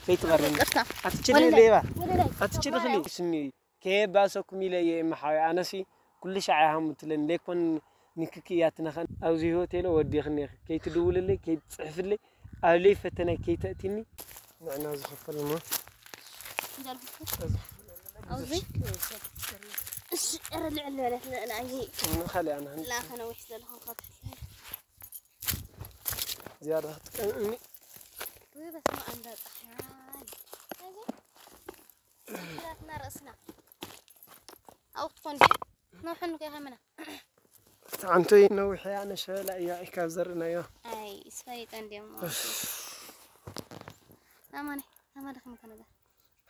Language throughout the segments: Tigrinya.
ከይትቐርኒ። ይቅርታ። ኣትችሊ ወለላይ። ሌባ። ወለላይ። ኣትችሊ ክሊ። ስኒ ከየባሰኩም ኢለ እየ የመሓዊ። ኣነሲ ኩሉ ሻዕ ይሃሙ ትለኒ። ለይኮን ንክኪ እያ ትነኸን። ኣብዚ ሆቴል ወዲኽኒ ኢኺ። ከይትድውልለይ፣ ከይትጽሕፍለይ፣ ኣብ ለይ ፈተናይ ከይተእትኒ። ንዕና ዝኸፈል እሞ። እንዳልኩት ኣብዚ እሺ፣ ቀረ ልዕል ዝበለት ንዕና እየ። ንኻልእ ኣነ ላኸ ነዊሕ ዘለኹም ካብ ትሕቲ። ዝያዳ ክትቀንእኒ። ወይ በስመ ኣብ፣ እንዳ ጸሓይ። እዚ ጭንቅላትና ርእስና። ኣብኡ ክትኮን ድዩ? ነውሐን ከይሃመና። ተዓንቶይ ነዊሕ እያ፣ ኣነ ሸበላ እያ፣ ኢካ ዘርእናዮ። ኣይ፣ እስፋይ ቀንድዮም። ኣማነ፣ ኣማ ደኸምካ ነገር።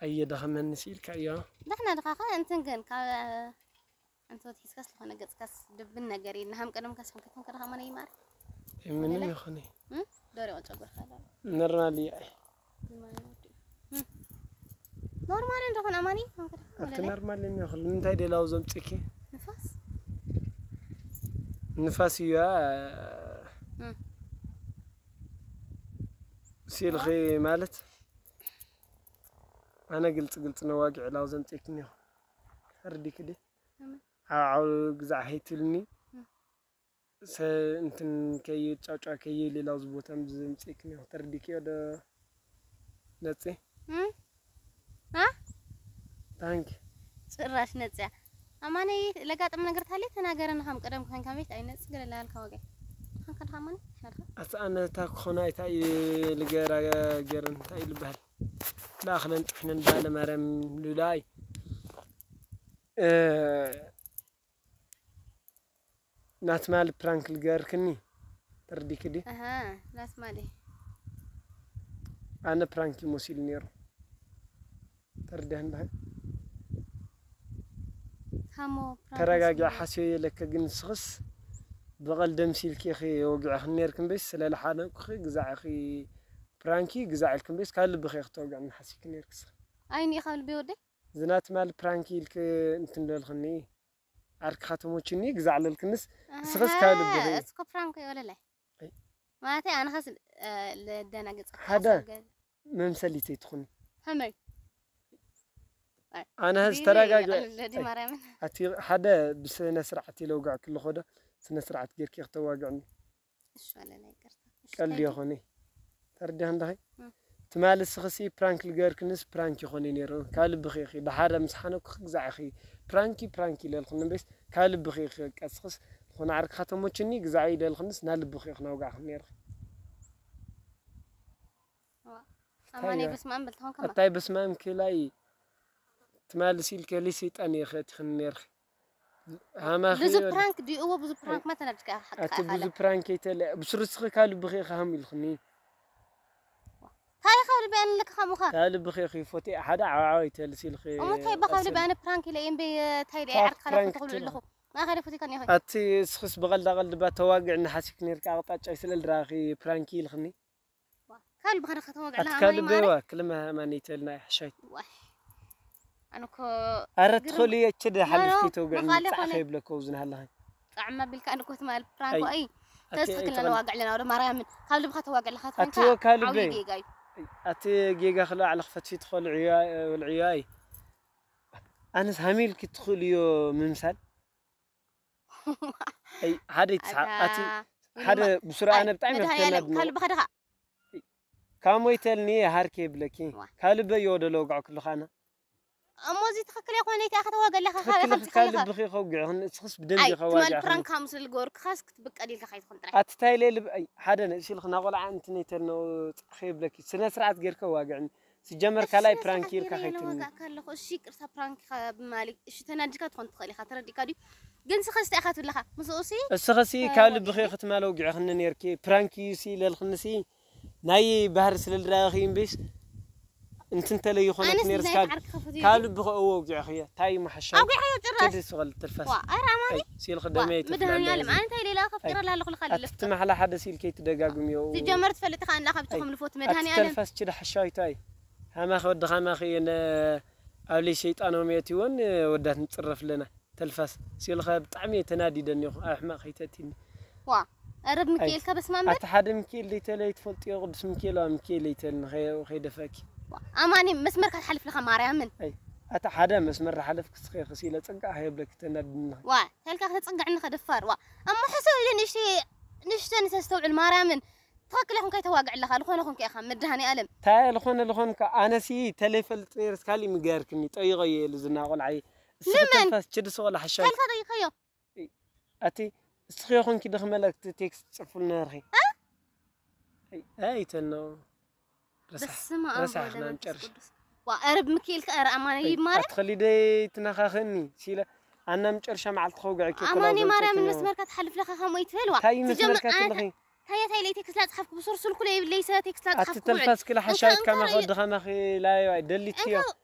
ኣየ ደኸመኒ ሲልካ እዮ። ደሕና ድኻ ኸ? እንትን ግን ካብ ኣንተ ወትሒዝካስ ዝኾነ ገጽካስ ድብን ነገር የለ። ሃም ቀደምካስ ሓንከቶም ከደኻ መነ ይማር? ምንም ይኹን። እም? ዶሪ ቆጨ ጎርካ ኣሎ። ኖርማል እያ። ኖርማል እንደ ኾነ ኣማኒ? ኣቲ ኖርማል እያ። ንምንታይ ደላው ዘምጽኪ? ንፋስ? ንፋስ እያ። እም። ሲልኺ ማለት ኣነ ግልጽ ግልጽ ነዋጊዕ ላው ዘምጽኪ እኒኹ። ተርዲኪ ዲ? እም። ዓው ዓው ግዛዕ ሀይትልኒ። እም። ሰ-፣ እንትን ከይድ ጫውጫው ከይል ሌላው ዝቦታም ዝምጽእክን ኢኹ። ተረዲክዮ ዶ ነጽ? እም? አ? ታንክ። ጭራሽ ነጽያ። ኣማነይ ለጋጥም ነገር ታሊ ተናገረና ከም ቀደም ኮይንካ ቤት ኣይነጽ ገለላ ያልካ ወገን። ካንካ ድኻ ኣማነይ? ናድኻ? ኣቲ ኣነ እታ ክኾና ኣይታ እዩ ልገራ ገርን እንታይ እዩ ልበሃል? ላእኽለን ጥሕነን ባለ ማርያም ሉላይ። እ፣ ናትማል ፕራንክ ልገርክኒ ተርዲክ ዲ? ኣሃ፣ ናትማል። ኣነ ፕራንክ ይሞሲል ነይሩ። ተርዲያ እንዳ ሃሞ ፕራንክ ተረጋጊ ይሞሲል። ሓስዮ የለከ ግን ንስኽስ ብቐል ደምሲልኪ ኢኺ ወጊዕኽን ነይርክን በይስ ስለ ለሓነቅኩኺ ግዛዕኺ ፕራንኪ ግዛዕ ኢልክን በይስ ካብ ልብኺ ኢኺ ተወግዕኒ ሓሲብኪ ነይርክስ። ኣይኒ ኢኻ ልቢ ወደይ? ዝናትማል ፕራንክ ኢልክ እንትን ደልኽኒ። ዓርክኻ ተሞችኒ ግዛዕ ለልክንስ፣ ኣሃ፣ እስኽስ ካብ ልብኺ። እስኮ ፕራንክ እዩ ወለላይ። ኣይ። ማለተይ ኣነ ኸስ፣ እ፣ ለደናግጽ ሓደ ሓሳብ ገ- መምሰሊተይ ትኹኒ። ከመይ? ኣነ ኸስ ዲኒ ተረጋግዐ። ይቕልል ለዲ ኣይ፣ ማርያምን። ኣቲ ሓደ ብስነ ስርዓት ኢለ ውጋዕ ክልኾ ዶ ስነ ስርዓት ጌርኪ ክተዋግዕኒ። እሺ፣ ወለላ ይቅርታ። እሺ፣ ቀልዲ thank you። ይኾነ። ተረዲኻ እንዲኺ? እም። ትማሊ እስኽሲ ፕራንክ ልገርክንስ ፕራንክ ይኾነ ነይሩ። ካብ ልብኺ ኢኺ። ብሓደ ምስ ሓነኩ ክግዛዕ ኢኺ። ፕራንኪ፣ ፕራንኪ ኢለልኽኒ እምበይስ ካብ ልብኺ ኢኺ። በቃ እስኽስ ዝኾነ ዓርክኻ ተሞችኒ ግዛዕ ኢለልኽንስ ናብ ልብኺ ኢኺ ናውጋዕኽኒ ነይርኺ። ዋ፣ እንታይ ኣማነይ እያ? በስመ ኣብ በል ተኾንካ እማ። ኣታይ በስመ ኣብ ክላይ ትማሊ ሲልከ ልይ ሰይጣን እየ ከእትኽኒ ነይርኺ። ሃማኺ ብዙ ወደ ፕራንክ ድዩ? እዎ፣ ብዙ ፕራንክ ኣይ፣ ማተናድካ ሓቅኻ ኣቲ ኢኻ ብዙ ኣለ። ፕራንክ ይተለ-፣ ብስሩ እስኺ ካብ ልብኺ ኢኻ ሃም ኢልኽኒ። እንታይ ኢኻ ልቢ ኣነ ለካ ከምኡኻ? ካብ ልብኺ ኢኺ ፎቴ ሓደ ዓዋዓው ይተልሲ ኢልኺ እሞ እንታይ ኢኻ ካብ ልቢ ቀስን። ኣነ ፕራንክ ኢለ እየ እምበይ፣ እንታይ ኢለ ካብ ዓርካ ፕራንክ ለካ ትብሉ ትብሉ። ኣለኹ። ማኻ ደ ፎቴ ከኒ ኢኻ። ኣቲ እስኽስ ብቐልዳ ቀልዲ ባ ተዋግዕኒ ሓሲብክ ነይርካ ኣቕጣጫይ ስለ ልረኣኺ ፕራንክ ኢልኽኒ። ካልቢ ኸደ ከተወግዕ ኣቲ ኣለኻ ካልቢ ማይ ማረ? ዋ፣ ክልመ ሃማኒ ይተልና ይሕሻይ። ዋይ። ኣነ እኮ ኣረ ግርም-፣ ትኽእሉ እየ፣ እችደ ኖ፣ ሓሊፍኪ ኖ፣ ተውግዕኒ መኻለ ብጣዕ ኮነ። ከይብለኮ ዝን ሃለኸ። ጣዕማ ቢልካ ኣነ እኮ ትማል ፕራንኮ ኣይ፣ ኣይ። ኣቲ ተስክክልና ኣይኮነ። ነዋግዕ ኣለና ወደ ማርያምን። ካብ ልብኻ ተዋግዕ ኣለኻ ኣቲ ትኾንካ ወ ካልቢ። ዓብዪ ጌጋ እዩ። ኣቲ ጌጋ ክልኣዕለ ክፈትፊ ትኸልዑ እያ፣ ወልዑ እያ ኣይ። ኣነስ ሃሚልኪ ትኽእሉ እዮ ምምሳል። ኣይ፣ ሓደ ይትስሓ-፣ ኣታ ኣቲ፣ ይልማ-፣ ሓደ ብሱራ ኣይ፣ ኣነ ብጣዕሚ መድሃኒዓለም፣ ከናድኖ። ካብ ልብኻ ድኻ? ካብ ሞይተልኒ ሃርኬ ይብለኪ። ዋ። ካብ ልበይ እየ ወደሎ ወግዖ ክልኻ ኣነ። እሞ እዚ ትኽክል ኣይኮነ፣ እንታይ ኢኻ ተዋገለኻ? ካብ ትኽክል ኢኻ ካብ ትኽክል ኢኻ። ልብኺ ከውግዕኽን፣ እስኽስ ብደንቢ ኣይ፣ ትማል ከዋግዕኽን። ፕራንክ ካብ ስለ ዝገበርኩኻስ ክትብቀል ኢልካ ከይትኾን ጥራይ። ኣቲ ታይለ ልብ-፣ ኣይ፣ ሓደ ንእሲ ኢልኽና ቆልዓ እንትን ይተልኖ ጻኺ ይብለኪ። ስነ ስርዓት ጌርከ ዋግዕኒ። ሲጀመር እሺ፣ ካልኣይ ስነ ፕራንክ ስርዓት ኢልካ ገይረ ከይትብልኒ። ዋጋ ካለኹ። እሺ፣ ይቅርታ ፕራንክ ኢኻ ብማሊ። እሺ፣ ተናዲካ ትኾን ትኽእል ኢኻ፣ ተረዲእካ ድዩ? ግን ስኸ እንታይ ኢኻ ትብለኻ? ምስኡ ሲ እስኸሲ ካብ ልብኺ ተዋጊዕኒ። ክትማል ወጊዕኽኒ ነይርኪ። ፕራንክ እዩ ሲ ኢለልኽኒ ሲ ናይ ባህሪ ስለ ልረኣኺ እምበይስ እንትን ተለይ ይኾነት ኣነስ ነይርስ ናይ ካብ፣ ዓርኪ ከፈትዩ ካብ እዩ። ልብኺ እወ ወጊዕኽዮ። ታይ መሓሻ? ኣጉዕዮ ጭራሽ። ትድስ ኸል ትልፋስ። ዋ፣ ኣረ ኣማኒ? ኣይ፣ ሲልኺ ዋ፣ ደመይ መድሃኒዓለም፣ ትፍላለ። ኣነ እንታይ ኢለ ኢኻ ኣፍቂረ ኣይ፣ ላለኹ ልኻ ኣቲ ልፍታ። ትማሓላ ሓደ ሲል ከይትደጋግምዮ። ዝጀመር ትፈልጥ ኢኻ፣ እንዳ ካብ ኣይ፣ ትኾም ልፎት ኣቲ መድሃኒዓለም። ተልፋስ ችዳ ሓሻዊት ኣይ። ሃማኺ ወዲ ሃማኺ እየን ኣብ ለይ ሰይጣኖም የእትወን ወዳት ንጽረፍ ኣለና። ተልፋስ ሲልኻ ብጣዕሚ እየ ተናዲደ እኒኹ፣ ኣብ ሕማቕ ከይተእትኒ። ዋ፣ ኣረ ብ ኣይ፣ ሚካኤልካ በስመ ኣብ በል። ኣቲ ሓደ ሚካኤል ደይተለ ይትፈልጥዮ፣ ቅዱስ ሚካኤል፣ ኣብ ሚካኤል ደይተል ንኸ-፣ ከይደፈእኪ። ኣማኒ መስመርካ ትሓልፍ ለኻ ማርያምን። ኣይ፣ ኣታ ሓደ መስመር ሓለፍ ክስኸ ክሲለ ጽንቃ ሃይብለክ ተናድንኻ። ዋ፣ ተልካ ከተጽንቀዕኒ ከደፋር። ዋ፣ እሞ ሕሰብ ኢለ ንእሽተይ፣ ንእሽተን ተስተውዕል ማርያምን። ትኽክል ኢኹም ከይተዋግዕ ኣለኻ፣ ዝኾነ ኹንከ ኢኻ መድሃኒ ኣለም። ታይ ዝኾነ ዝኾንካ፣ ኣነሲ ተለይፈልጥ ነይርስ ካሊእ ምገርክኒ፣ ጠይቐዮ ኢሉ ዝና ቆልዓይ። እስኺ ንመን? ተንፋስ፣ ችዲ ስቕ ኢላ ሓሻይ። ከልካ ጠይቐዮ። ኣቲ እስኺ ኹንኪ ድኽ መልእክቲ ቴክስት ጽፉል ነርኺ። እ? ኣይ፣ ኣይተኖ። ረሳሕ፣ በስመ ኣብ ረሳሕ ወወልድ ናም ወመንፈስ ጨርሽ። ቅዱስ። ዋ፣ ኧረ ብምክኤል ከ፣ ኧረ ኣማነ ኣይ፣ ይማረ። ኣትኸሊ ደይ ትነኻኸኒ፣ ሲለ፣ ኣና መጨረሻ መዓልቲ ኸውግዐኪ ኣማነ ኮላው ማርያምን ዘምፀክኒ። መስመርካ ትሓልፍ ለኻ፣ ከምኡ ይትበል ዋ። ታይ ትጀምር መስመርካ ኣነ ትልኺ? ታ-፣ ታየ ታይ ለይ ቴክስት ላጽሓፍኩ፣ ብሱር ስልኩ ለይ ብለይ ሰ ቴክስት ኣቲ ላጽሓፍኩ ውዕል። ተልፋስ ክላ እንካ ሓሻዊት ካማ እንካ ከወዲ ኸማኺ ላዮ፣ ኣይ፣ ደሊት እንካ ክዮ።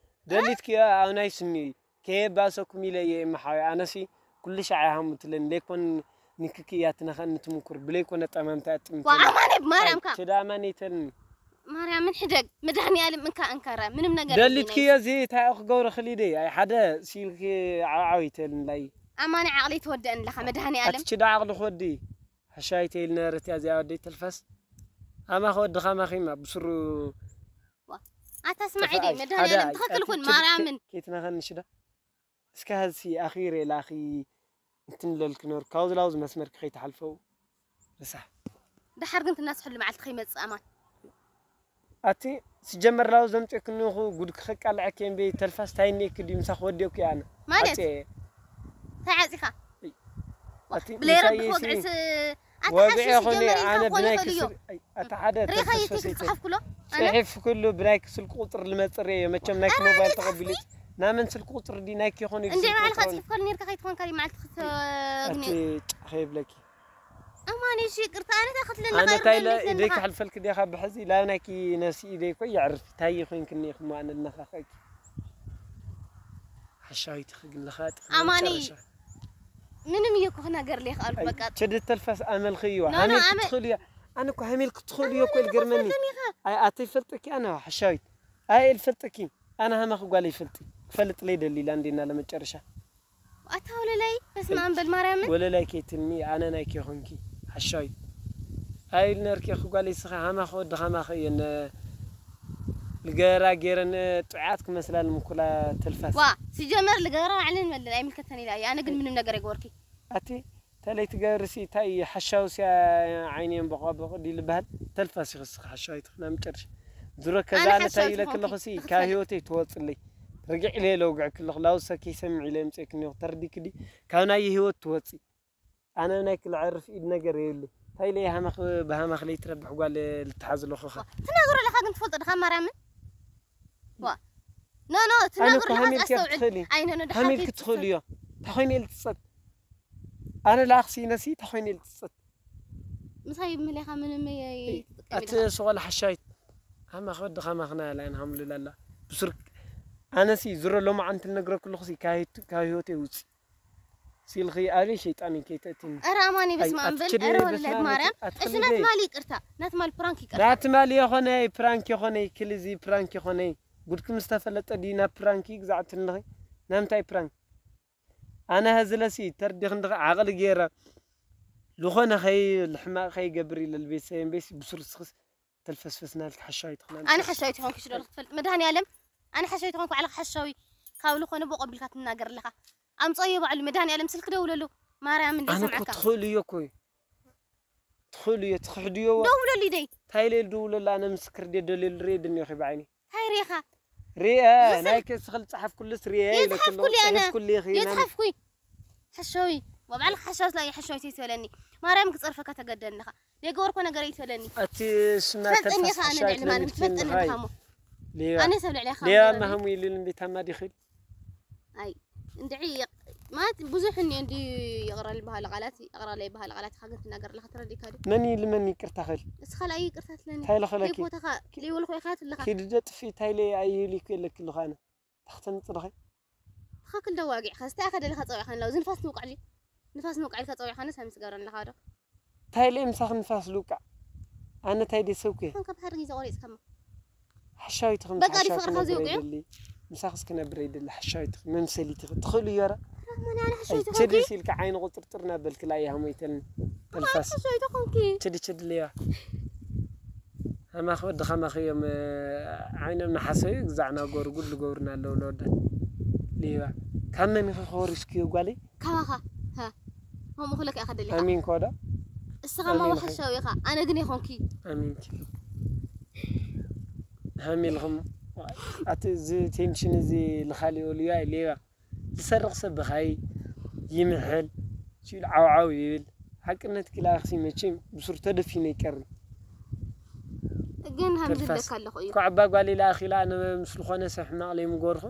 ደሊት ክዮ፣ ኣብ ናይ ስኒ። ከየባሰኩም ኢለ እየ እመሓዊ። ኣነሲ ኩሉ ሻዕ ይሃሙ ትለኒ። ለይኮን ንክክ እያ ትነኸኒ ትምኩር። ብለይኮነ ጠማምታ እያ ጥምት ዋ፣ ኢለ። ኣማነ ብማርያምካ። ኣይ፣ ትዳ ኣማነ ይተልኒ። ማርያምን ሕደግ፣ መድኃኔዓለም እንካ እንካራ፣ ምንም ነገር ደሊት የለኝም። ክዮ እዚ እንታይ ክገብሮ ክሊደ? ኣይ፣ ሓደ ሲልኪ ዓው ዓው ይተልኒ ላይ። ኣማነ ዓቕሊ ትወደእን ለኻ፣ መድኃኔዓለም። ኣትችዳ ዓቕሊ ክወዲ። ሓሻይተ ኢል ነበረት እያ እዚኣ ወደይ ተልፋስ። ኣማ ክወዲ ኻማ ኺማ ብስሩ ዋ፣ ኣታ ስማዒ ተፋ-፣ ደይ፣ ኣይ፣ መድኃኔዓለም ሓደ ትኽክል ኩን፣ ኣቲ ማርያምን። ከይትነኸኒ ሽዳ። እስከ ሀዚ ኣኺረ ኢላኺ እንትን ለልክ ኖር፣ ካብዚ ላውዝ መስመር ከይትሓልፈው። ረሳሕ። ደሓር ግን ትናስሕሉ መዓልቲ ከይመጽእ ኣማን። ኣቲ ስጀመር ላውዝ ዘምጽእክኒ እኹ ጉድ ክኸቃልዐክ እምበይ ተልፋስ ታይኒ ክዲ ምሳኽ ወዲኦኩ ኣነ። ማለት? ኣጼ። እንታይ ዓጺኻ? እይ። ኣቲ ብለይ ምሳይ ረቢ ሲ-፣ ክወግዕስ፣ ኣታ ወግዒ ሓሽሽ ኮነ ጀመር ኢልካ ኣነ ክኾን ብናይ ይኽእል እዩ። ክስል-፣ ኣይ፣ ኣታ ሓደ ሪኻዮ ተልፋስ ቴክስት ወሰይተ። ጽሓፍኩሎ? ኣነ? ጽሒፍኩሉ ብናይ ስልክ ቁጽሪ ልመጽእ እየ። መቸም ናይኪ ኣረ ሞባይል ሪኻ ተቐቢሉ። ጽሒፍ? ናመን ስልክ ቁጽሪ ዲ ናይኪ ይኾን እዩ እንዴ ስልክ ባዕልኻ ቁጽሪ? ጽሒፍካሉ ኔርካ ከይትኾን ካሊእ መዓልቲ ክተ-፣ ኣቲ ግኒ-፣ ጫኸ ይብለኪ። ኣማን፣ እሺ፣ ይቅርታ፣ ኣነ ተኸትለኒ ኣነ ኸይር እንታይ ኢለ ደለይ ኢደይ ዘለኻ። ክሕልፈልኪ ዲኻ ብሕዚ ላብ ናይኪ ነሲ ኢደይ እኮ የዕርፍ። እንታይ ኮይንክኒ ኢኹም ኣነ ልነኻኸኪ? ሓሻዊትኺ ግን ለኻጥ ኣማኒ፣ መጨረሻ። ምንም እየ እኮ ክናገር ለይኽኣልኩ፣ ኣይ፣ በቃ። ችድ ተልፋስ ኣመልኺ እዩ። ኖ፣ ኖ፣ ሃሜል ኣመ- ክትኽእሉ እያ። ኣነ እኮ ሃሜል ክትኽእሉ እየ እኮ ኣመልኺ ልገርመኒ። ክትፈልጥኒ ኢኻ። ኣይ፣ ኣተይ ፈልጥኪ ኣነ ሓሻዊት። ኣይ፣ ልፈልጥኪ። ኣነ ሃማኺ ጓል ይፈልጢ። ክፈልጥ ለይ ደሊላ እንዴና ለመጨረሻ። ኣታ ወለላይ፣ በስመ ኣብ በል ማርያምን። ወለላይ ከይትልሚ፣ ኣነ ናይኪ ኾንኪ፣ ሓሻዊት። ኣይል ነርኪ ኽጓል ይስኻ፣ ሃማኸ ወዲ ሃማኸ እየን፣ ልገራ ገይረን፣ ጥዑያት ክመስላ ልምኩላ ተልፋስ። ዋ፣ ሲጀመር ልገራ ባዕለን መልል፣ ኣይምልከተን ኢላ እየ። ኣነ ግን ምንም ነገር ኣይገበርኩ። ኣቲ፣ ተለይ ትገብርሲ፣ እንታይ ሓሻውስያ ዓይነን በቋ በቑ ድዩ ልበሃል? ተልፋስ ይኽስኻ ሓሻዊት ኽና ምጨርሽ። ዝሮ ከዛ ኣነ ኣነ እንታይ ሓሻዊት ኢለክ ኣለኹ ሲ፣ ዝኾንኩ ካብ ትኽፈል። ህይወተይ ትወፅለይ። ርግዕ ኢለ ለውግዕክ ኣለኹ፣ ላውሰ ከይሰምዕ ኢለ የምፅእክ እኒኹ፣ ተረዲክ ድዩ? ካብ ናይ ህይወት ትወፂ። ኣነ ናይ ክልዕርፍ ኢድ ነገር የብለይ። እንታይ ኢለ ሃማኽ ብሃማኽ ለይትረብሕ ጓል ልትሓዝ ኣለኹ ኸ? ትናገሮ ኣለኻ ግን ትፈልጦ ድኻ ማርያምን? ዋ። ኖ፣ ኖ፣ ኣነ ትናገሮ እኮ ኣለኻ ሃሜልኪ ኣስተውዕል። ክትኽእሊ። ኣይ፣ ኖ፣ ኖ፣ ድሓር ሃሜልኪ ከይትጽጸት። ትኽእሊ እዮ። እንታይ ኮይነ ኢለ ትጸት? ኣነ ለኣኽሲ ነሲ እንታይ ኮይነ ኢለ ትጸት? ምሳይ መሊኻ ምንም የ-፣ የ-፣ ኣቲ ትጥቀሚ ኢኻ። ስቆል ሓሻይት። ሃማኽ ወዲ ሃማኽና ያላ፣ ኣልሃምዱሊላህ። ብሱር-፣ ኣነሲ ዝሮ ሎማዓንቲ ልነግረኩ ኣለኹሲ ካብ ህይወት-፣ ካብ ህይወተይ ውጽእ። ሲልኺ ኣበይ ሸይጣን እዩ ከይተእትኒ? ኧረ ኣማኒ፣ ኣይ፣ በስመ ኣብ በል። ኣትችሊ፣ ኧረ በስመ ወለድ ኣብ ማርያም። ኣትኽሊ እሺ፣ ናት በይ። ማሊ ይቅርታ። ናት ማል ፕራንክ ይቅርታ። ናት ማል የኾነ፣ ፕራንክ የኾነ፣ ክልዚ ፕራንክ የኾነ። ጉድኪ ምስ ተፈለጠ ድዩ ናብ ፕራንክ ይግዛዕ ትንኺ? ናምንታይ ፕራንክ? ኣነ ሀዝለሲ ተርዲኽ እንድኸ ዓቕሊ ገይረ ልኾነ ኸይ-፣ ልሕማቕ ኸይገብር ኢለ ልቤተሰብ እምበይሲ ብሱር ስኽስ ተልፈስፈስና ኢልካ ሓሻዊት ኾና ኣነ ሓሻዊት ይኾንኩ ሽዶ ክትፈልጥ መድሃኒ ኣለም ኣነ ሓሻዊት ይኾንኩ ባዕልኻ ሓሻዊ ካብ ልኾነ ቦቆ ቢልካ ትናገር ኣለኻ ኣምፀዮ ባዕሉ መድሃኒ ኣለም ስልክ ደውለሉ ማርያም እንደ ኣነ እኮ ሰምዓካ ትኽእሉ እዮ እኮ እዩ ትኽእሉ እዮ ትኽሕድዮ ዋ ደውለሉ ይደይ እንታይ ኢለ ኢሉ ደውለሉ ኣነ ምስክር ድየ ደልየሉ ርየ ድንዮ ኺ ብዓይኒ እንታይ ርኢኻ ርየ ምስል- ናይ ከስኽል ፀሓፍ ኩሉስ ርየ ኢለክሎ የፅሓፍኩሉ ኣነ። ፀሒፍኩሉ ኢኺ ናም- የፅሓፍኩይ ሓሻዊ ባዕልኻ ሓሻዊ ስላ ሓሻዊ ተይትበለኒ ማርያም ክፀርፈካ ተገደኒ ኢኻ ዘይገበርኮ ነገር ኣይትበለኒ ኣቲ ስና ትፈልጠኒ ተልፋስ ኢኻ ኣነ ሓሻዊት ልዕሊ ማንም ለሚትኪ ትፈልጠኒ እንድኻ ኢኻ እሞ ሌባ ኣነ ሰብ ልዕሊ ኢኻ ሌባ ገረኒ። ማህሙ ኢሉን ቤታማ ዲኺል ኣይ እንድዒ ማለት ብዙሕ እኒ እንዲ ይቕረ ልበሃሉ ቃላት ይቕረ ለይበሃሉ ቃላት ኢኻ ግን ትናገር ኣለኻ ተረዲእካ ድዩ መን ኢሉ መን ይቅርታ ኽእል እስኻ ላይ ይቅርታ ትለኒ እንታይ ኢለ ኸለኪ? ዘይቦታኻ ዘይበልኮ ኢኻ ትለኻ ኪድ ደ ጥፊ እንታይ ኢለ ኣይህል ይኩ የለኪ ኣለኹ ኣነ ታኽተምጽ ዶኸ ትኽክል ዶ ዋጊዕካ ስታይ ኢኻ ደለኻ ጸዊዕካ ንላው ዝንፋስ ንውቃዕ ድዩ ንፋስ ንውቃዕ ኢልካ ጸዊዕካንስ ሃምስ ገረን ኣለኻ ዶ እንታይ ኢለ ምሳኽ ንፋስ ልውቃዕ ኣነ እንታይ ደ ሰብኩ እየ ከም ካብ ሓደ ግዜ ቆሪጽካማ ሓሻዊትኺ በቃ ድዩ ፍቕርኻ ዘይውቅዮ ምሳኽስ ክነብር ይደሊ ሓሻዊትኺ መምሰሊትኺ ትኽእሉ እዮ ረ ራህማን ኣነ ሓሻዊትኺ ችድስ ኢልካ ዓይኒ ቁጥርጥር እናበልክላ እያ ሃሞይተልኒ ተልፋስ ሓሻዊትኺ ችድ ችድ ልያ ከማኺ ወዲ ከማኺ እዮም፣ እ፣ ዓይኖም ንሓሰዩ ግዛዕና ጎሩ ጉድ ልገብሩና ኣለዉ ለወዳት። ሌባ። ካብ መን ኢኺ ከወሪስክዮ ጓለይ? ካባኻ። ሃ። ከምኡ ክለካ ኢኻ ደሊኻ። ኣሚንኮ ዶ? እስኻ ማማ ሓሻው ኢኻ። ኣነ ግን ይኾንኪ። ኣሚንኪ። ሃሚልኹም። ኣቲ እዚ ቴንሽን እዚ ልኻሊኦ ልያ ሌባ። ዝሰርቕ ሰብ ብኻይ ይምሕል፣ ሲሉ ዓውዓው ይብል። ሓቅነት ኪላ ክሲ መቼም ብሱር ተደፊኑ ይቀርም። ግን ሃምዚ ተልፋስ። ለካ ኣለኹ እዩ። እኮ ዓባ ጓል ኢላ ኣኺላ ኣነ ምስ ዝኾነ ሰብ ሕማቕ ለይምገርኹ።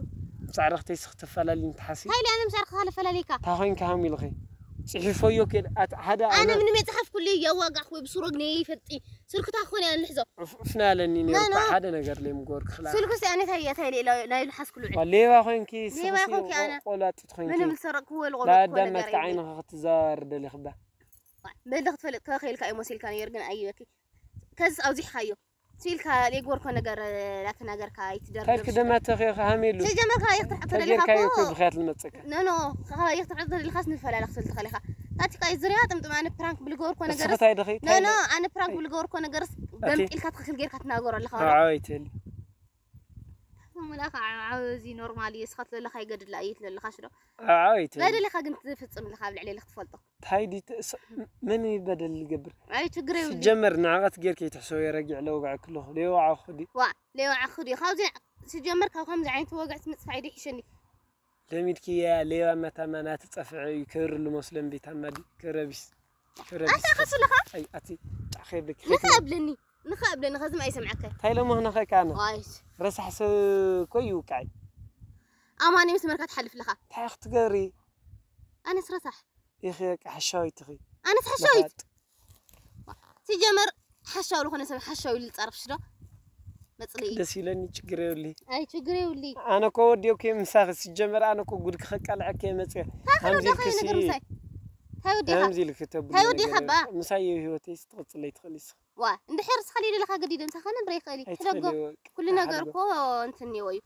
ምስ ኣዕረኽተይ ስኽ ተፈላልይን ትሓሲ። እንታይ ኢለ ኣነ ምስ ኣዕረኽኻ ልፈላልየካ? እንታይ ኮይንካ ሃም ኢልኺ? ጽሒፈዮ ከል-፣ ኣት-፣ ሓደ ኣነ ኣነ ምንም የጽሓፍኩሉ የዋጋዕኩ ወይ ብሱሮ ግን ይፈልጢ። ስልክታ ክኾን እያ ንሕዞ። ዕፍ-፣ ዕፍና ኣለኒ ነይሩ ኖ፣ እኮ ኖ። ሓደ ነገር ለይምገርኩ ክላ። ስልኩስ ኣነ እንታይ እየ፣ እንታይ ኢለ ኢላ-፣ ኢላ ይልሓስኩሉ ውዒ። ዋ፣ ሌባ ኮይንኪ፣ ሌባ ስኽሲ ኮይንኪ ኣነ። ቆላጥት ኮይንኪ። ምንም ዝሰረቅኩዎ ልቆ-፣ ላዳ ነገር መትካ የለን። ዓይንኻ ክትዘዋወር ደሊኽባ። በል ክትፈልጥ ከኸኢልካ እዩ መሲልካ ነይሩ ግን ኣይበኪ። ከዝስ ኣብዚሕካዮ። ሲልካ ሌጎርኮ ነገር ላተናገርካ ኣይትደርድር። ታልክ ደማ ተኸ ሃሜሉ። ሲጀመር ካባይ ክትርሕቅ ተደሊኻ ተጀርካዮ እኮ። እኮ ብኽያት ልመጸካ። ኖ፣ ኖ፣ ካባይ ክትርሕቅ ተደሊኻስ ንፈላለ ክትብል ትኽእል ኢኻ። ታቲካ እዩ ዝርያ ጥምጥም ኣነ ፕራንክ ብልገበርኮ ነገርስ። እስኽታይ ደኺ ኖ፣ ኖ፣ ኣነ ፕራንክ ብልገበርኮ ነገርስ ኣቲ- ገምጢልካ ትኽክል ጌርካ ትናገሮ ኣለኻ። ዓዓው ኣይትል። ኣምላኽ ዓዓው እዚ ኖርማል እዩ። እስኻ ትለለኻ ይገድላ እዩ ትለለኻ ሽዶ። ዓዓው ኣይትል። በደለኻ ግን ትፍጽም ኣለኻ ኣብ ልዕሊ ኢልክ ትፈልጦ። ታይ ድዩ ተ-፣ ስ-፣ መን እዩ በደል ዝገብር? ኣይ ችግር የብሉን። ሲጀመር ንዓቐት ጌርኪ ኣይትሕሰብዮ፣ ረጊዕ ለውግዐኪ ኣለኹ። ለይወዓኹ ድዩ? ዋ ለይወዓኹ ድዩ? ካብዚ ሲጀመር ካብ ከምዚ ዓይነት ወግዒ ምፅፋይ ድዩ ይሕሸኒ? ለሚድኪ እያ ሌባ መታማ ናቲ ጸፍዐ እዩ ክብሪ ልመስሎም ቤት ኣማዲ ክብረቢስ። ክብረቢስ። ኣታ ከስልኻ? ኣይ ኣቲ ጣዕ ከብልኪ ንኸ ኣብለኒ ንኸ ኣብለኒ ከዚ ማይ ሰምዓከ። ታይ ለሞ ክነኸካ ኣነ? ዋይስ። ረሳሕ ሰብ እኮ ይውቃዕ። ኣማኒ ምስ መርካ ትሓልፍ ኣለኻ። እንታይ ክትገብሪ? ኣነስ ረሳሕ። ኢኺ በቃ ሓሻዊት ኢኺ። ኣነስ ሓሻዊት። ሲጀመር ሓሻው ዝኾነ ሰብ ሓሻው ኢሉ ዝጻረፍሽ ዶ? መጽልኢ። ደስ ኢለኒ ችግር የብሊ። ኣይ ችግር የብሊ። ኣነ እኮ ወዲኦኪ ምሳኺ ሲጀመር ኣነ እኮ ጉድ ክኸቃልዐኪ እየ መጽየ። ከምዚ ኢልክሲ ነገር ምሳይ። ታይ ወዲኻ? ከምዚ ኢልክ ተብሊ ታይ ወዲኻ ነገር ባ? ምሳይ ህይወተይ ስትቕጽለይ ትኽእሊ ኢስኺ። ዋ እንድሕር ስኻ ሊደለኻ ገዲደ ምሳኻ ነብረ ይኽእል እዩ። ሕደጎ ኣይትኽእሊ ወቂ። ኩሉ ነገር እኮ እንትን እኒኦ እዩ።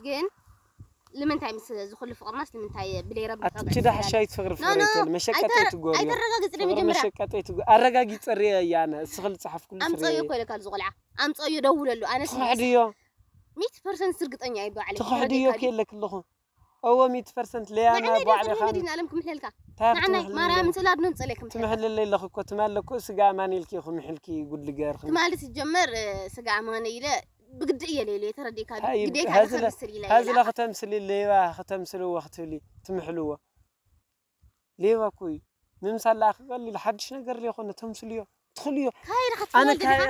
ግን ንምንታይ ምስ ዝኹሉ ፍቕርናስ ንምንታይ ብለይ ረቢ ኣትችዳ ሓሻይት ፍቕሪ ፍቕሪ ኣይትበል መሸቀጠይ ትጎርዮ ኣይተረጋግጽ ፍቕሪ መጀመርያ መሸቀጠይ ትጎ ኣረጋጊጸ ርየ እያ ኣነ እስኺ ልጽሓፍ ኩሉ ኣምፀዮ እኮ ኢለካ ዝቆልዓ ኣምፀዮ ደውለሉ ኣነ ትኽሕድዮ ሚት ፐርሰንት ርግጠኛ እዩ ባዕለይ ትኽሕድዮ ከየለክ ኣለኹ እወ ሚት ፐርሰንት ለያና ንዓይ ባዕለኻ መዲና ኣለም ክምሕለልካ ንዓናይ ማርያም ስላድ ነንፀለክም ትምሕልለይ ኣለኹ እኮ ትማለኩ ስጋ ኣማን ኢልኪ ክምሕልኪ ጉድ ልገርኺ ትማሊ ትጀመር ስጋ ኣማን ኢለ ብግዲ እየ ለይለ ተረዲእካ ግዴታ ሀዝለ ዝኸብስል ኢለ ሀዝለ ከተምስሊ ሌባ ከተምስልዎ ክትብሊ ትምሕልዎ ሌባ እኮ እዩ ምምሳል ለኣኺ ቀሊል ሓድሽ ነገር ዘይኮነ ተምስልዮ ትኽልዮ ኣነ ካበይ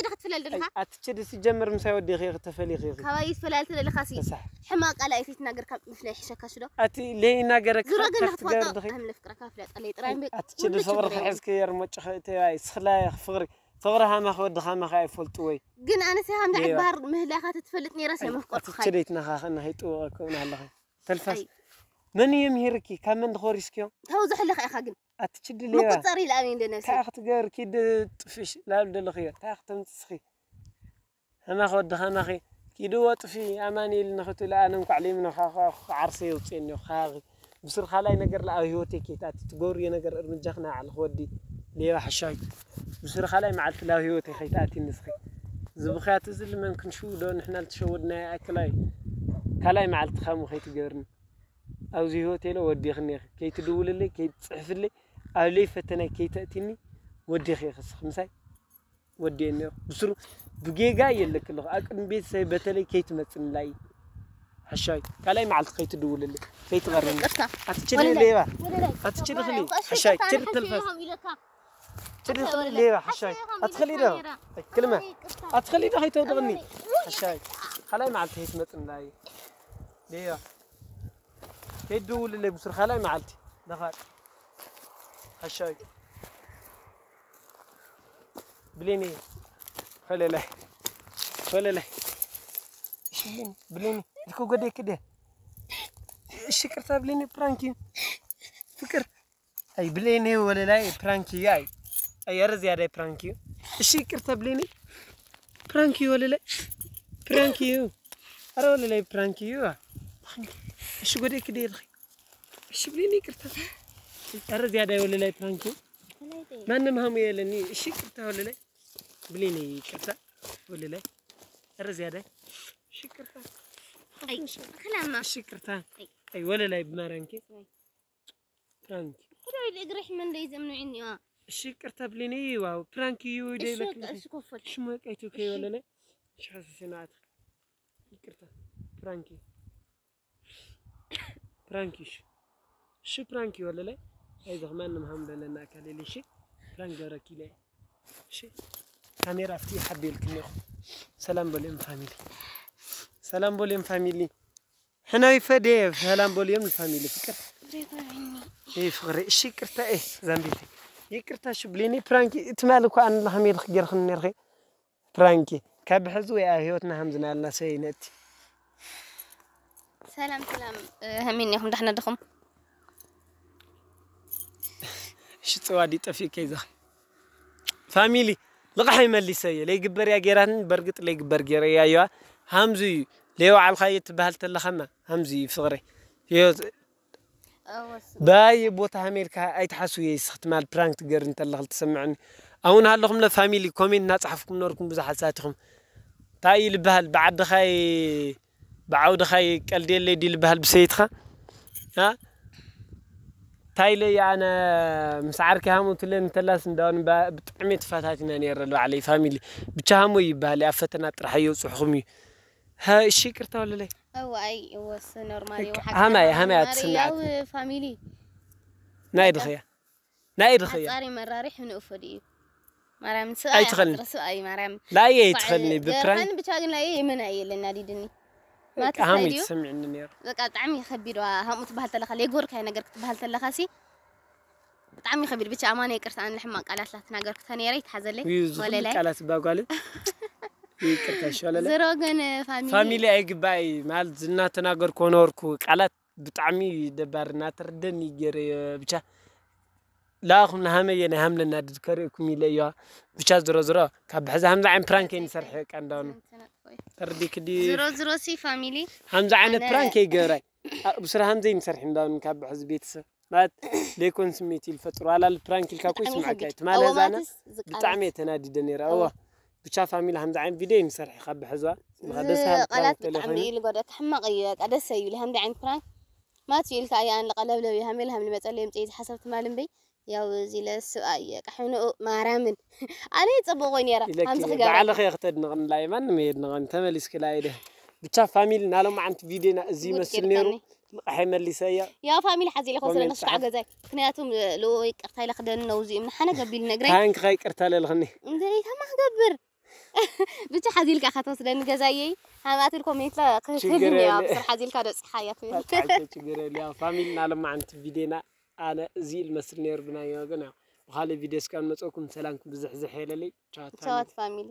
ክትፈልጥ ኣለኻ ኣትችዲ ሲጀምር ምሳይ ወዲኺ ኢኺ ተፈሊኺ ኢኺ ካበይ ትፈላለ ተለኻ ሲ ሕማቅ ቃል ኣይትናገር ካብ ምፍላይ ሕሸካ ሽዶ ኣቲ ለይናገረካ ዙሮ ግን ክትገር ክትፈልጦ ድኺ ኣምለፍ ቅረካ ፍለጠለይ ጥራይ እምበር ኣትችዲ ፍቕሪ ክሕዝኪ የር መጭኸ እተይ ስኽላይ ፍቕሪ ፍቕሪ ሃማኺ ወዲ ሃማኺ ኣይፈልጥዎ እዩ ግን ኣነስ ሃምዳ ዕባር ምህላኻ ትትፈልጥ ነይረስ የመፍቀርኩኻ ኣትችዲ ይትናኻኸና ከይጥወቐክውን ኣለኻ ተልፋስ መን እዩ ምሂርኪ ካብ መን ድኾሪስክዮ ተውዝሕ ኣለኻ ኢኻ ግን ኣትችዲ ሌባ ምቁፀር ኢልኣበይ እንደ ነብሲ እንታይ ክትገር ኪድ ጥፍሽ ላብ ደለኽዮ እንታይ ክትምፅስኺ ከማኺ ወዲ ከማኺ ኪድዎ ጥፊ ኣማኑኤል ንኽትብሊ ኣነ እንኳዕ ለይምነኻኻ ዓርሰ የውፅእኒ እዩ ካኺ ብስር ካልኣይ ነገር ለኣብ ህይወተይ ከይትኣቲ ትገብርዮ ነገር እርምጃ ክናዓል ክወዲ ሌባ ሓሻይ ብስር ካልኣይ መዓልቲ ላብ ህይወተይ ከይትኣቲ ንስኺ ዝብኽያት እዚ ልመን ክንሽው ዶ ንሕና ልተሸወድናዮ ኣክላይ ካልኣይ መዓልቲ ከምኡ ከይትገብርኒ ኣብዚ ህይወተይ ኢለ ወዲኽኒ ኢኺ ከይትድውልለይ ከይትፅሕፍለይ ኣብ ለይ ፈተናይ ከይተእትኒ ወዲኺ ኢኺ እስኺ ምሳይ ወዲኤ እኒኦ ብስሩ ብጌጋ የለክ ኣለኹ ኣብ ቅድሚ ቤተሰብ በተለይ ከይትመፅንላ እዩ ሓሻይ ካልኣይ መዓልቲ ከይትድውልለይ ከይትቐርኒ ኣትችሊ ሌባ ኣትችሊ ክሊ ሓሻይ ችል ተልፈስ ችል ክሊ ሌባ ሓሻይ ኣትኽሊ ዶ ክልመ ኣትኽሊ ዶ ከይተውድቕኒ ሓሻይ ካልኣይ መዓልቲ ከይትመፅንላ እዩ ሌባ ከይትድውልለይ ብስሩ ካልኣይ መዓልቲ ደኻል ሓሻይ ብሌኒ ፈለላይ ፈለላይ እሺ ብሌኒ ብሌኒ እኮ ጎደይ ክደ እሺ ቅርታ ብሌኒ ፕራንክ እዩ ፍቅር ኣይ ብሌኒ ወለላይ ፕራንክ እዩ ኣይ ኣይ ኧረ ዝያዳይ ፕራንክ እዩ እሺ ቅርታ ብሌኒ ፕራንክ እዩ ወለላይ ፕራንክ እዩ ኧረ ወለላይ ፕራንክ እዩ እሺ ጎደይ ክደ ይልኸ እሺ ብሌኒ ይቅርታ። ኧረ ዝያዳ ወለላይ ፕራንክ እዩ። ማንም ሃሙ የለኒ። እሺ ይቅርታ ወለላይ። ብሌኒ ይቅርታ። ወለላይ። ኧረ ዝያዳይ። ሽቅርታ። ኣይ ከላማ ሽቅርታ። ኣይ ወለላይ ብማራንኪ። ፕራንክ። እግሪ ሕመን ደይ ዘምንዕኒ ዋ ሽቅርታ ብሊኒ። ዋው ፕራንክ እዩ። ደይ እሺ በክልኺ። እሺ ኮፈል ሽሞቀይቱ ከይወለለ። ሻሰ ሰናት። ይቅርታ። ፕራንክ እዩ። ፕራንክ እዩ። እሺ ፕራንክ ይወለለ። ኣይዞህ ማንም ሃም ለለና ኣካል የለ። እሺ ፕራንክ ገረኪ ኢለ። እሺ ካሜራ ኣብቲ ሓቢልክኒ። ሰላም በልዮም ፋሚሊ። ሰላም በልዮም ፋሚሊ። ሕናይ ፈዴ ሰላም በልዮም ፋሚሊ ፍቅር። ይህ ፍቅሪ እሺ ይቅርታ። እህ ዛንቢቲ ይቅርታ። እሺ ብሌኒ ፕራንክ ትማል እኮ ኣን ለኸም የልክ ገርኽን ነርኺ። ፕራንክ ካብ ሕዚ ወይ ኣብ ህይወትና ሃምዝና ኣልና ሰይ ነቲ ሰላም ሰላም። ሀሚን ያኹም ዳሕና ድኹም እሺ ጽዋዲ ጠፊ ከይዛ ፋሚሊ ልቕሐይ መሊሰ እየ። ለይግበር እያ ጌራትን በርግጥ ለይግበር ጌረ እያ እየዋ። ሃምዙ እዩ። ለይወዓልካዮ ትበሃል ተለኻማ ሃምዙ እዩ ፍቕረይ። ህይወት ባይ ቦታ ሃሜልካ ኣይትሓስው እየ። ይስኽ ትማል ፕራንክ ትገር እንተለኽ ልትሰምዐኒ። ኣሁን ሃለኹም ለፋሚሊ ኮሜንት እናጻሕፍኩም ኖርኩም ብዙሓት ሳትኹም። እንታይ እዩ ልበሃል ብዓድኻይ ብዓውድኻይ ቀልዲ የለይ ድዩ ልበሃል ብሰይትኻ? ኣ? እንታይ ኢለ እየ ኣነ ምስ ዓርከይ ሃሙ ትለን እንተላስ እንዳውን ባ- ብጣዕሚ ተፈታቲና ነይረ ባዕለይ ፋሚሊ። ብቻ ሃሙ ይበሃል ኣብ ፈተና ጥራሕ የውፅሕኹም እዩ። ሀ እሺ ይቅርታ ወለለይ። እዋይ እወስ ኖርማል እዩ። ሃማይ- ሃማይ ኣትስምዓት። ፋሚሊ ናይ ድኸያ ናይ ድኸያ ጻሪ መራሪ ሕንኡ ፈዲ እዩ። ማርያም ኣይትኸልኒ። ስብኣይ ማርያም ላየ ይትኸልኒ ብፕራንክ ብቻ ግን ላየ የመን ኣየ ለና ዲድኒ ማት ሃሙ ሳይድ እዩ። ይትሰምዕኒ ነይሩ። በቃ ብጣዕሚ ከቢድ ዋ ሃሙ ትበሃል ተለኻ ለይጎርካይ ነገር ክትበሃል ተለኻ ሲ ብጣዕሚ ከቢድ። ብቻ ኣማና ይቅርታ ኣነ ሕማቅ ቃላት ላትናገርኩ ተነይረ ይትሓዘለይ እዩ ዝኹሉ ወለላይ ቃላት ባጓልት ይቅርታ ሸለለ ዝሮ ግን ፋሚሊ ፋሚሊ ኣይግባይ ማለት እናተናገርኩ ነበርኩ። ቃላት ብጣዕሚ ደባር እናተረደኒ ገይረ ብቻ ላኹም ንሃመየ ናይ ሃምለና ድድ ከርእኩም ኢለ እያ። ብቻ ዝሮ ዝሮ ካብ ብሕዚ ሃምዛ ዓይን ፕራንክ ንሰርሕ ቀንዳኑ ተርዲክ ዲ ዝሮ ዝሮ ሲ ፋሚሊ ሃምዛ ዓይነት ኣነ- ፕራንክ ይገራይ ብስራ ሃምዘ ይንሰርሕ እንዳኑ ካብ ብሕዚ ቤተሰብ ማለት ለይኮን ስሜት ይልፈጥሩ ኣላል ፕራንክ ኢልካ ኮይ ብጣዕሚ ስምዓካ ከቢድ። ትማለ ኣዎ ዛና ማትስ ዝቃለስ። ብጣዕሚ የተናድደ ነይረ። እዋ ብቻ ፋሚሊ ሃምዛ ዓይነት ቪድዮ ይንሰርሕ ካብ ብሕዝዋ ንኻ ደስ ሃል ቃላት ፕራንክ ብጣዕሚ ተለኾነ ኢሉ ጎደ ክሕማቕ እዩ። በቃ ደስ እዩ። ልሃምዲ ዓይነት ፕራንክ ማት ኢልካ እያ ኣን ለቐለብለብ እዩ ሃሜል ሃምሊ መጸለዮም ጽይ ዝሓሰብ ትማል እምበይ ያው እዚ ለስብኣ እዩ። ቃሕንኡ ማርያምን ኣነ ጽቡቕ ወይ ነይራ ኢለኪ ሃምዚ ክገብራ ባዕልኸ ክተድንቕኒ ላይ ማንም የድንቐኒ ተመሊስኪ ላይ ደ ብቻ ፋሚሊ ናሎም ዓንቲ ቪድዮና እዚ ጉድ ይመስል ጌርካኒ። ነይሩ። ልቕሐ መሊሰ እያ ያው ፋሚሊ ሓዚ ኢለ ኮሜንት ክወስደና ስጣ ጸሓፍ። ገዛይ ምክንያቱም ልኡ ይቅርታ ኢለ ክደን ነው እዚኦም ንሓነ ገቢል ነግረኝ ታንኪ ኸ ይቅርታ ለልኽኒ እንታይ ታማ ክገብር ብቻ ሓዚ ኢልካ ኢኻ ትወስደኒ ገዛየይ ሃምኣትል ኮሜንት ላ ችግር ክህልኒ እያ የለ። ብስር ሓዚ ኢልካ ደጽሓ እያ ትብል ኣጻዕተ ችግር የለ። ያው ፋሚሊ ናሎም ዓንቲ ቪድዮና ኣነ እዚ ይመስል ነይሩ ብናዮ ግን ያው ብኻልእ ቪድዮ እስካብ መፀኩም ሰላምኩም ብዝሕዝሕ የለለይ። ቻው ቻዋት ፋሚሊ